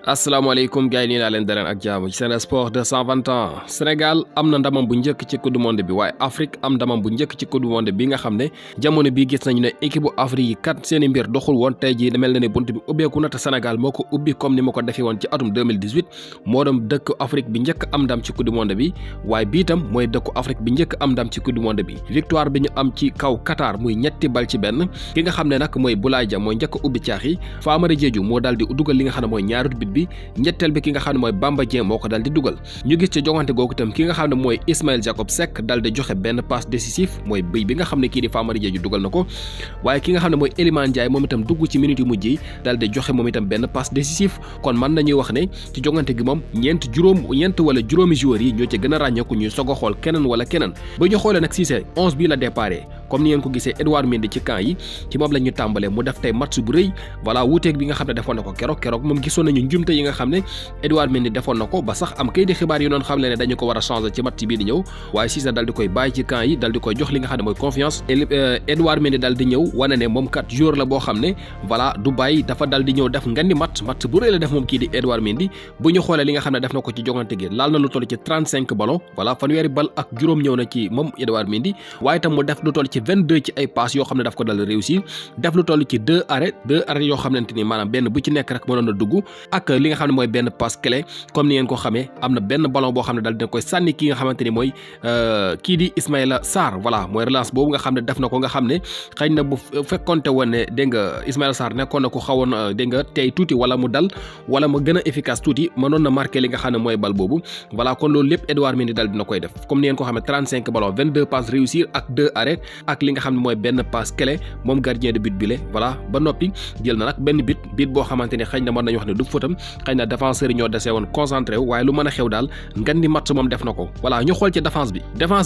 asalaamaaleykum gars yi nii naa leen daleen ak jaamu ci Sen Sport 220 ans Sénégal am na ndamam bu njëkk ci coupe du monde bi waaye Afrique am ndamam bu njëkk ci coupe du monde bi nga xam ne jamono bii gis nañu ne équipe bu Afrique yi kat seeni mbir doxul woon tey jii mel na ne bunt bi ubbeeku na te Sénégal moo ko ubbi comme ni ma ko defee woon ci atum 2018 moo doon dëkk Afrique bi njëkk am ndam ci coupe du monde bi waaye bii tam mooy dëkku Afrique bi njëkk am ndam ci coupe du monde bi victoire bi ñu am ci kaw Qatar muy ñetti bal ci benn ki nga xam ne nag mooy Boulaye Dia mooy njëkk ubbi caax yi Famara Diédhiou moo daal di dugal li nga xam ne mooy ñaari bit bi ñetteel bi ki nga xam ne mooy Bamba Dieng moo ko dal di dugal ñu gis ci jogante googu itam ki nga xam ne mooy Ismaël Jacob Seck dal di joxe benn passe décisif mooy bëy bi nga xam ne kii di Famara Diédhiou dugal na ko waaye ki nga xam ne mooy Iliman Ndiaye moom itam dugg ci minute yu mujj yi dal di joxe moom itam benn passe décisif kon mën nañuy wax ne ci jogante gi moom ñeent wala juróomi joueurs yi ñoo ci gën a ràññeeku ñuy soog a xool keneen wala keneen ba ñu xoolee nag Cissé 11 bii la déparé comme ni ngeen ko gisee Edouard Mendy ci camp yi ci moom la ñu tàmbalee mu def tey match bu rëy voilà wuuteeg bi nga xam ne defoon na ko keroog moom gisoon nañu njumte yi nga xam ne Edouard Mendy defoon na ko ba sax am kay di xibaar yi doon xam ne dañu ko war a changer ci match bii di ñëw waaye Cissé dal di koy bàyyi ci camp yi dal di koy jox li nga xam ne mooy confiance Edouard Mendy dal di ñëw wane ne moom kat joueur la boo xam ne voilà du bàyyi dafa dal di ñëw def ngandi match bu rëy la def moom kii di Edouard Mendy bu ñu xoolee li nga xam ne def na ko ci jogante gi laal na lu toll ci 35 ballon voilà fanweeri bal ak juróom ñëw na ci moom Edouard Mendy waaye tam mu def lu toll ci 22 ci ay passes yoo xam ne daf ko dal réussir def lu toll ci 2 arrêts yoo xamante ni maanaam benn bu ci nekk rek mënoon na dugg ak li nga xam ne mooy benn passe clé comme ni ngeen ko xamee am na benn ballon boo xam ne dal dina koy sànni ki nga xamante ni mooy kii di Ismaïla Sarr voilà mooy relance boobu nga xam ne def na ko nga xam ne xëy na bu fekkonte woon ne dégg nga Ismaïla Sarr nekkoon na ko xawoon dégg nga tey tuuti wala mu dal wala mu gën a efficace tuuti mënoon na marqué li nga xam ne mooy bal boobu voilà kon loolu lépp Edouard Mendy dal dina koy def comme ni ngeen ko xamee 35 ballons 22 passes réussir ak 2 arrêts ak li nga xam ne mooy benn passe clé moom gardien de but bi le voilà ba noppi jël na nag benn bit boo xamante ne xëy na mën nañu wax ne du fëtam xëy na défenseurs yi ñoo desee woon concentré wu waaye lu mën a xew daal ngan di match moom def na ko voilà ñu xool ci défense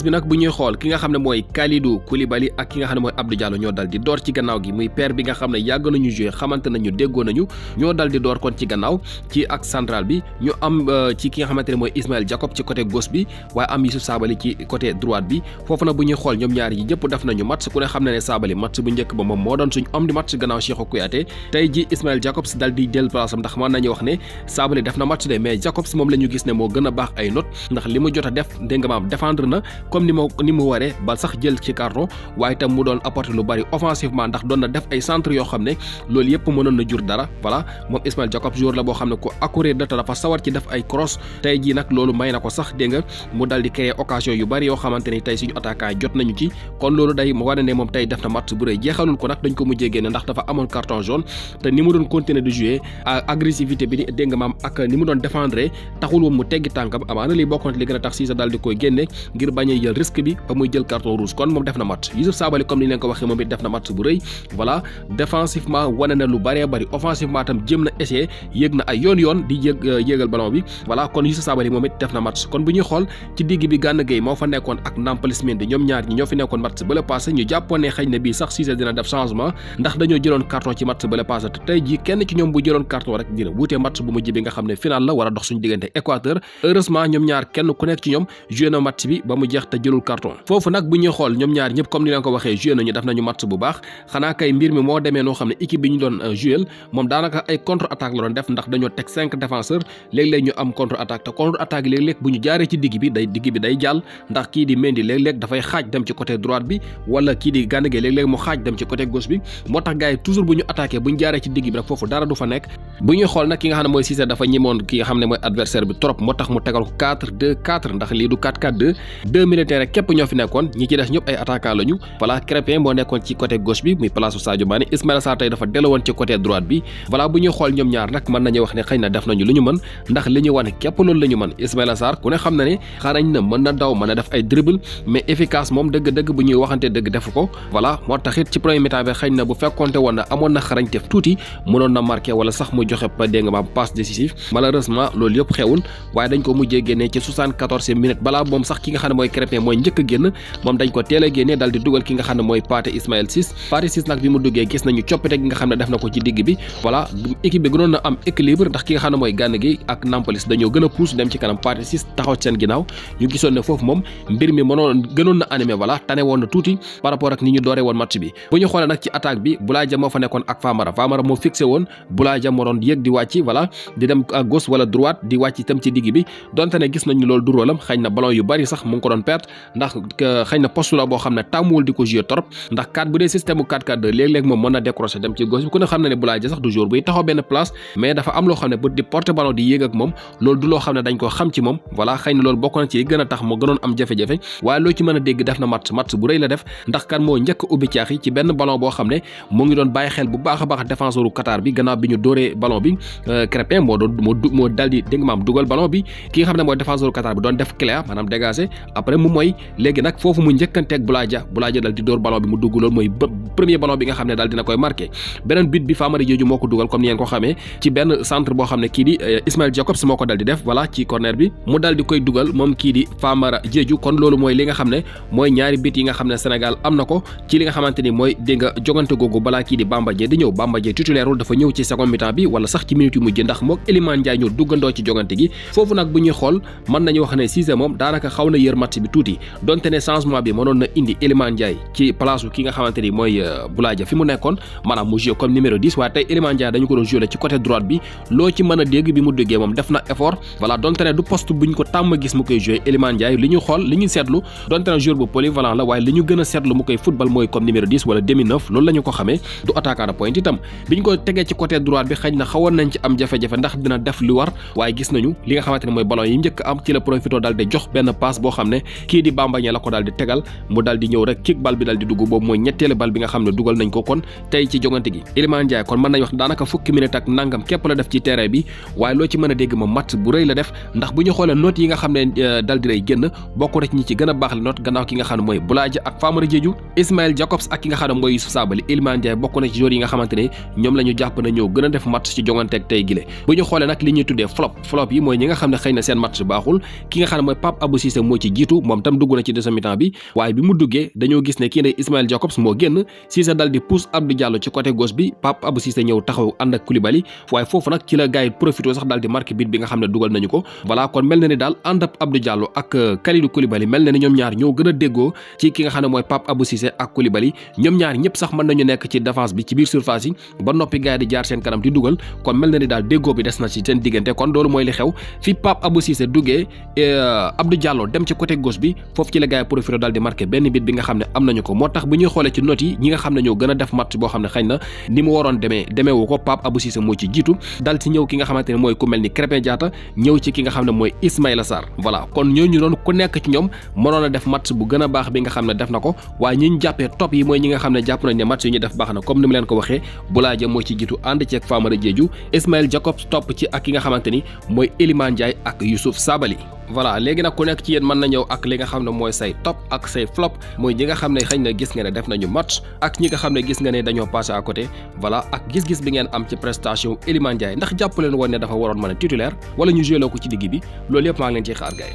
bi nag bu ñuy xool ki nga xam ne mooy Kalidou Koulibaly ak ki nga xam ne mooy Abdou Diallo ñoo dal di door ci gannaaw gi muy paire bi nga xam ne yàgg nañu joué xamante nañu déggoo nañu ñoo dal di door kon ci gannaaw ci ak central bi ñu am ci ki nga xamante ne mooy Ismaël Jacob ci côté gauche bi waaye am Youssouf Sabaly ci côté droite bi foofu nag bu ñuy xool ñoom ñaar yi ñëpp def nañu match ku ne xam ne Sabaly match bu njëkk ba moom moo doon suñ am di match gannaaw Cheikhou Kouyaté tey ji Ismaël Jacobs dal di jël place am ndax mën nañu wax ne Sabaly def na match de mais Jacobs moom la ñu gis ne moo gën a baax ay note ndax li mu jot a def dégg nga maam défendre na comme ni mu waree ba sax jël ci carton waaye itam mu doon apporter lu bari offensivement ndax doon na def ay centre yoo xam ne loolu yëpp mënoon na jur dara voilà moom Ismaël Jacobs joueur la boo xam ne ko accuré data dafa sawar ci def ay cross tey jii nag loolu may na ko sax dégg nga mu dal di créer occasion yu bari yoo xamante ni tey suñu attaquant jot nañu ci kon loolu day wane ne moom tey def na match bu rëy jeexalul ko nag dañ ko mujjee génne ndax dafa amoon carton jaune te ni mu doon continuer de jouer agressivité bi dégg nga maam ak ni mu doon défendre taxul woon mu teggi tànkam amaana lii bokkoon li gën a tax Cissé daal di koy génne ngir bañ a jël risque bi ba muy jël carton rouge kon moom def na match Youssouf Sabaly comme ni leen ko waxee moom it def na match bu rëy voilà défensivement wane na lu bëree bëri offensivement tam jëm na essayer yéeg na ay yoon di yéegal ballon bi voilà kon Youssouf Sabaly moom it def na match kon bu ñuy xool ci digg bi Gana Gueye moo fa nekkoon ak Nampalys Mendy ñoom ñaar ñi ñoo fi nekkoon match ba la passé ñu jàppoon ne xëy na bii sax Cissé dina def changement ndax dañoo jëloon carton ci match ba la passé te tey jii kenn ci ñoom bu jëloon carton rek dina wuutee match bu mujj bi nga xam ne final la war a dox suñu diggante Équateur heureusement ñoom ñaar kenn ku nekk ci ñoom joué na match bi ba mu jeex te jëlul carton foofu nag bu ñuy xool ñoom ñaar ñëpp comme ni leen ko waxee joué nañu def nañu match bu baax xanaa kay mbir mi moo demee noo xam ne équipe bi ñu doon joué moom daanaka ay contre attaque la doon def ndax dañoo teg 5 défenseurs léeg-léeg ñu am contre attaque te contre attaque léeg-léeg bu ñu jaaree ci digg bi day jàll ndax kii di Mendy léeg-léeg dafay xaaj dem ci côté droite bi wala kii di Gana Gueye léeg-léeg mu xaaj dem ci côté gauche bi moo tax gars yi toujours bu ñu attaqué bu ñu jaaree ci digg bi nag foofu dara du fa nekk bu ñuy xool nag ki nga xam ne mooy Cissé dafa ñimoon ki nga xam ne mooy adversaire bi trop moo tax mu tegal ko 4-2-4 ndax lii du 4-4-2 deux militaires rek képp ñoo fi nekkoon ñi ci des ñëpp ay attaquant lañu voilà Krépin moo nekkoon ci côté gauche bi muy place u Sadio Mané Ismaïla Sarr tey dafa dellu woon ci côté droite bi voilà bu ñuy xool ñoom ñaar nag mën nañu wax ne xëy na def nañu lu ñu mën ndax li ñu wane képp loolu la ñu mën Ismaïla Sarr ku ne xam na ne xarañ na mën na daw mën na def ay dribble mais efficace moom dëgg-dëgg bu ñuy waxante dëgg defu ko voilà moo tax it ci premier mi-temps bi xëy na bu fekkonte woon na amoon na xarañteef tuuti mënoon na marqué wala sax mu joxe ba dégg nga maam passe décisif malheureusement loolu yëpp xewul waaye dañ ko mujjee génnee ci 74e minute balaa moom sax ki nga xam ne mooy Krépin mooy njëkk a génn moom dañ ko teel a génnee dal di dugal ki nga xam ne mooy Pathé Ismaël Ciss nag bi mu duggee gis nañu coppite gi nga xam ne def na ko ci digg bi voilà équipe bi gënoon na am équilibre ndax ki nga xam ne mooy Gana Gueye ak Nampalys dañoo gën a pousse dem ci kanam Pathé Ciss taxaw ci seen ginnaaw ñu gisoon ne foofu moom mbir mi gënoon na animé voilà tane woon na tuuti par rapport ak ni ñu dooree woon match bi. bu ñu xoolee nag ci attaque bi Boulaye Dia moo fa nekkoon ak Famara moo fixé woon Boulaye Dia moo doon yéeg di wàcc voilà di dem à gauche wala droite di wàcc itam ci digg bi donte ne gis nañu loolu du rôlam xëy na ballon yu bari sax mu ngi ko doon perte ndax xëy na poste la boo xam ne tàmmuwul di ko jouer trop ndax 4 bu dee système 4-4-2 léeg-léeg moom mën na décrocher dem ci gauche bi ku ne xam ne Boulaye Dia sax du jour buy taxaw benn place mais dafa am loo xam ne bu di porter ballon di yéeg ak moom loolu du loo xam ne dañ ko xam ci moom voilà xëy na loolu bokk na ci gën a tax moo gënoon am jafe-jafe waaye loo ci mën a dégg def na match bu rëy la def ndax kan moo njëkk ubbi caax yi ci benn ballon boo xam ne mu ngi doon bàyyi xel bu baax a baax défenseuru Qatar bi gannaaw bi ñu dóoree ballon bi Crépin moo dal di dégg maam dugal ballon bi ki nga xam ne mooy défenseuru Qatar bi doon def cléa maanaam dégagé après mu mooy léegi nag foofu mu njëkkanteeg Boulaye Dia dal di dóor ballon bi mu dugg loolu mooy premier ballon bi nga xam ne daal dina koy marqué beneen but bi Famara Diédhiou moo ko dugal comme ni ngeen ko xamee ci benn centre boo xam ne kii di Ismail Jacobs moo ko dal di def voilà ci corner bi mu dal di koy dugal moom kii di Famara Diédhiou kon loolu mooy li nga xam ne mooy ñaari but yi nga xam ne Sénégal am na ko ci li nga xamante ni mooy dégg nga jogante googu balaa kii di Bamba Dieng di ñëw Bamba Dieng titulaire dafa ñëw ci second mi-temps bi wala sax ci minute yu mujj ndax mook Iliman Ndiaye ñoo duggandoo ci jogante gi foofu nag bu ñuy xool mën nañu wax ne Cissé moom daanaka xaw na yër match bi tuuti donte ne changement bi mënoon na indi Iliman Ndiaye ci place ki nga xamante ni mooy Boulaye Dia fi mu nekkoon maanaam mu joué comme numéro 10 waaye tey Iliman Ndiaye dañu ko doon joué ci côté droite bi loo ci mën a dégg bi mu duggee moom def na effort voilà donte ne du poste buñ ko tàmm gis mu koy joué Iliman Ndiaye li ñu xool li ñu seetlu donte ne joueur bu polyvalent la waaye li ñu gën a seetlu mu koy football mooy comme numéro 10 wala demi neuf loolu la ñu ko xamee du attaquant de pointe itam biñ ko tegee ci côté droite bi xëy na xawoon nañ ci am jafe-jafe ndax dina def li war waaye gis nañu li nga xamante ne mooy ballon yi njëkk am ci la profito daal di jox benn passe boo xam ne kii di Bamba Dieng la ko daal di tegal mu daal di ñëw rek kick bal bi daal di dugg boobu mooy ñetteelu bal bi nga xam ne dugal nañ ko kon tey ci jogante gi Iliman Ndiaye kon mën nañ wax daanaka fukki minute ak nangam képp la def ci terrain bi waaye loo ci mën a dégg moom match bu rëy la def ndax bu ñu xoolee note yi nga xam ne daal di lay génn bokk na ci ñi ci gën a baax la note gannaaw ki nga xam ne mooy Boulaye Dia ak Famara Diédhiou Ismail Jacobs ak ki nga xam ne mooy Youssouf Sabaly Iliman Ndiaye bokk na ci joueurs yi nga xamante ne ñoom la ñu jàpp na ñoo gën a def match ci jonganteeg tey gile bu ñu xoolee nag li ñuy tuddee flop yi mooy ñi nga xam ne xëy na seen match baaxul ki nga xam ne mooy Pape Abou Cissé moo ci jiitu moom tam dugg na ci deuxième mi-temps bi waaye bi mu duggee dañoo gis ne kii ne Ismail Jacobs moo génn Cissé dal di pousse Abdou Diallo ci côté gauche bi Pape Abou Cissé ñëw taxaw ànd ak Koulibaly waaye foofu nag ci la gars yi profité sax daal di marqué but bi nga xam ne dugal nañu ko voilà kon mel na ni daal ànd ak Abdou Diallo ak Kalidou Koulibaly mel na ni ñoom ñaar ñoo gën a déggoo ci ki nga xam ne mooy Pape Abou Cissé ak Koulibaly ñoom ñaar ñëpp sax mën nañu nekk ci défense bi ci biir surface yi ba noppi gars yi di jaar seen kanam di dugal kon mel na ni daal déggoo bi des na ci seen diggante kon loolu mooy li xew fi Pape Abou Cissé duggee Abdou Diallo dem ci côté gauche bi foofu ci la gars yi profité daal di marqué benn bit bi nga xam ne am nañu ko moo tax bu ñuy xoolee ci notes yi ñi nga xam ne ñoo gën a def match boo xam ne xëy na ni mu waroon demeewu ko Pape Abou Cissé moo ci jiitu dal ci ñëw ki nga xamante ne mooy ku mel ni Krépin Diatta ñëw ci ki nga xam ne mooy Ismaïla Sarr voilà kon ñooñu doon ku nekk ci ñoom mënoon a def match bu gën a baax bi nga xam ne def na ko waaye ñi ñu jàppee top yi mooy ñi nga xam ne jàpp nañ ne match yi ñu def baax na comme ni mu leen ko waxee Boulaye Dia moo ci jiitu ànd ceeg Famara Diédhiou Ismail Jacobs topp ci ak ki nga xamante ni mooy Iliman Ndiaye ak Youssouf Sabaly voilà léegi nag ku nekk ci yéen mën na ñëw ak li nga xam ne mooy say top ak say flop mooy ñi nga xam ne xëy na gis nga ne def nañu match ak ñi nga xam ne gis nga ne dañoo passé à côté voilà ak gis-gis bi ngeen am ci prestation Iliman Ndiaye ndax jàpp leen woon ne dafa waroon mën a titulaire wala ñu joué ko ci digg bi loolu yëpp maa ngi leen ciy xaar gaay